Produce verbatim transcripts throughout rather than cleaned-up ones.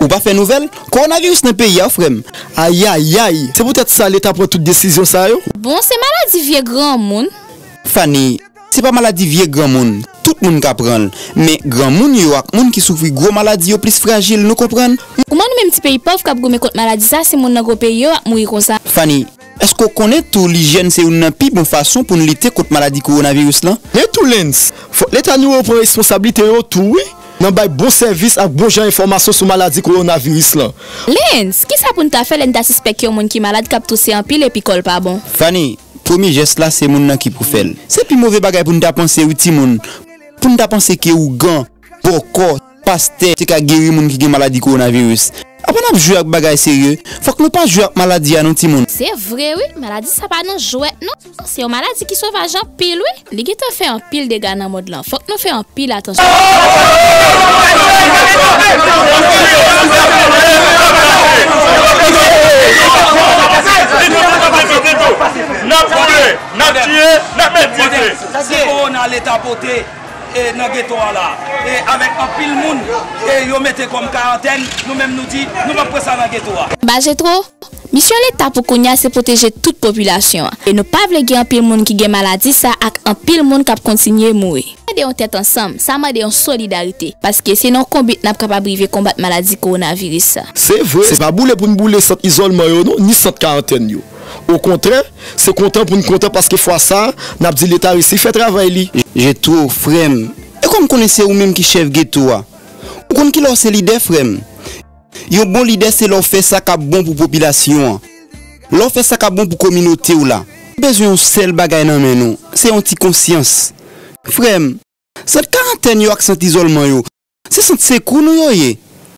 Ou pa fè nouvèl? Kowonaviris nan peyi a, frè m. Ayayay, se poutèt sa Leta pran tout desizyon sa yo? Bon, se maladi vye granmoun. Fanny, se pa maladi vye granmoun. Tout moun ka pran l. Men granmoun yo ak moun ki soufri gwo maladi yo plis frajil, nou konprann? Kouman nou menm ti peyi pòv k ap goumen kont maladi sa, si moun nan gwo peyi yo ap mouri konsa? Fanny, èske w konnen tou lijyèn se youn nan pi bon fason pou n lite kont maladi kowonaviris lan? Men tou Lens, fòk Leta nou yo pran responsablite yo tou wi, nan bay bon sèvis ak bon jan enfòmasyon sou maladi kowonaviris lan. Lens, kisa pou n ta fè lè n ta sispèk yon moun ki malad k ap touse anpil epi kò l pa bon? Fanny, premye jès la se moun nan ki pou fè l. Se pi move bagay pou n ta panse wi timoun. Pou n ta panse ke ougan, bòkò, pastè te ka geri moun ki gen maladi kowonaviris. Apa n ap jwe ak bagay serye? Fòk nou pa jwe ak maladi a non timoun. Se vre wi, maladi sa pa nan jwèt non. Se yon maladi ki sovaj anpil wi. Li gentan fè anpil dega nan mond lan. Fòk nou fè anpil atansyon. N ap boule, n ap tiye, n ap met dife. Sa se kowona Leta pote e, nan geto a la. E, avèk anpil moun e, yo mete kòm karantèn, nou menm nou di nou p ap pran sa nan geto a. Ba Jetwo, misyon Leta pou kounye a se pwoteje tout popilasyon an. E nou pa vle gen anpil moun ki gen maladi sa ak anpil moun k ap kontinye mouri. Mande yon tèt ansanm, sa mande yon solidarite. Paske se nan konbit n ap kapab rive konbat maladi kowonaviris sa. Se vre, se pa boule pou n boule sant izòlman yo non, ni sant karantèn yo. Okontrè, se kontan pou n kontan paske fwa sa a, n ap di Leta resi fè travay li. Jetwo, frè m, e kòm konnen se ou menm ki chèf geto a, ou konn kilè w se lidè, frè m. Yon bon lidè se lè w fè sa k ap bon pou popilasyon an. Lè w fè sa k ap bon pou kominote w la. Bezwen yon sèl bagay nan men nou, se yon ti konsyans. Frè m, sant karantèn yo ak sant izòlman yo, se sant sekou nou yo ye.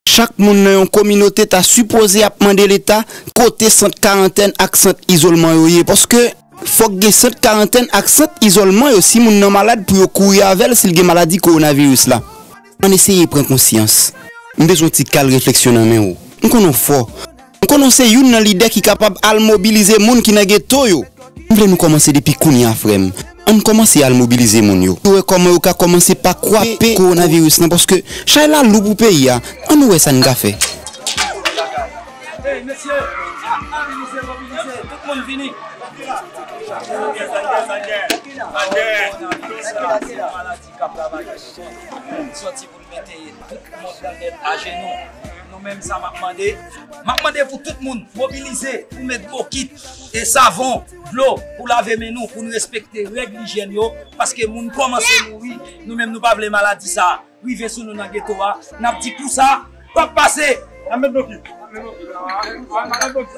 Chak moun nan yon kominote ta sipoze ap mande Leta kote sant karantèn ak sant izòlman yo ye, paske fòk gen sant karantèn ak sant izòlman yo si moun nan malad pou yo kouri avè l si l gen maladi kowonaviris la. Ann eseye pran konsyans. M bezwen yon ti kal refleksyon nan men w. M konnen w fò. M konnen w se youn nan lidè ki kapab al mobilize moun ki nan geto yo. M vle nou kòmanse depi kounye a, frè m. Ann kòmanse al mobilize moun yo. Yo wè kòman yo ka kòmanse pa kwape kowonaviris lan, paske chay la lou pou peyi a. Ann nou wè sa n ka fè. Hey, mesye, mobilize, mobilize, tout moun vini. Maladi k ap travay soti pou l mete tout mond lan nèt ajenou. Nou menm sa m ap mande, m ap mande pou tout moun mobilize pou met bokit e savon, dlo pou lave men nou, pou n respekte règ lijyèn yo, paske moun kòmanse mouri, nou menm nou pa vle maladi sa rive sou nou nan geto a, n ap di kou sa p ap pase. N ap met bokit. N ap met bokit.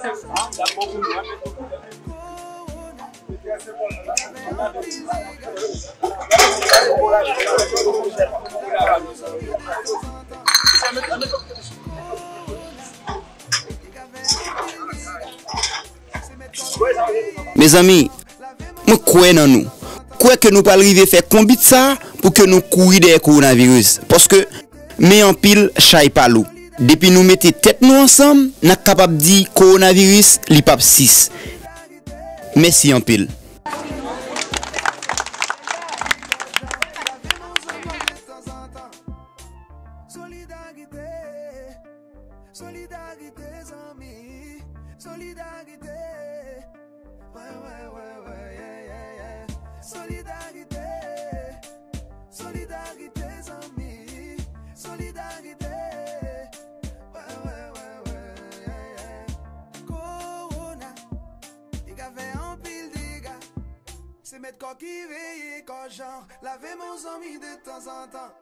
Mezanmi, mwen kwè nan nou. Kwè ke nou pral rive fè konbit sa pou ke nou kouri dèyè kowonaviris. Paske men anpil, chay pa lou. Depi nou mete tèt nou ansanm, n ap kapab di kowonaviris, li p ap sis. Mèsi anpil. Solidarite, solidarite, zanmi, solidarite. Wè, wè, wè, wè, yeah, yeah, yeah. Solidarite, solidarite, zanmi, solidarite. Wè, wè, wè, wè, yeah, yeah. Kowona, li ka fè anpil dega. Se mèt kò ki veye kò jan, lave men w zanmi de tanzantan.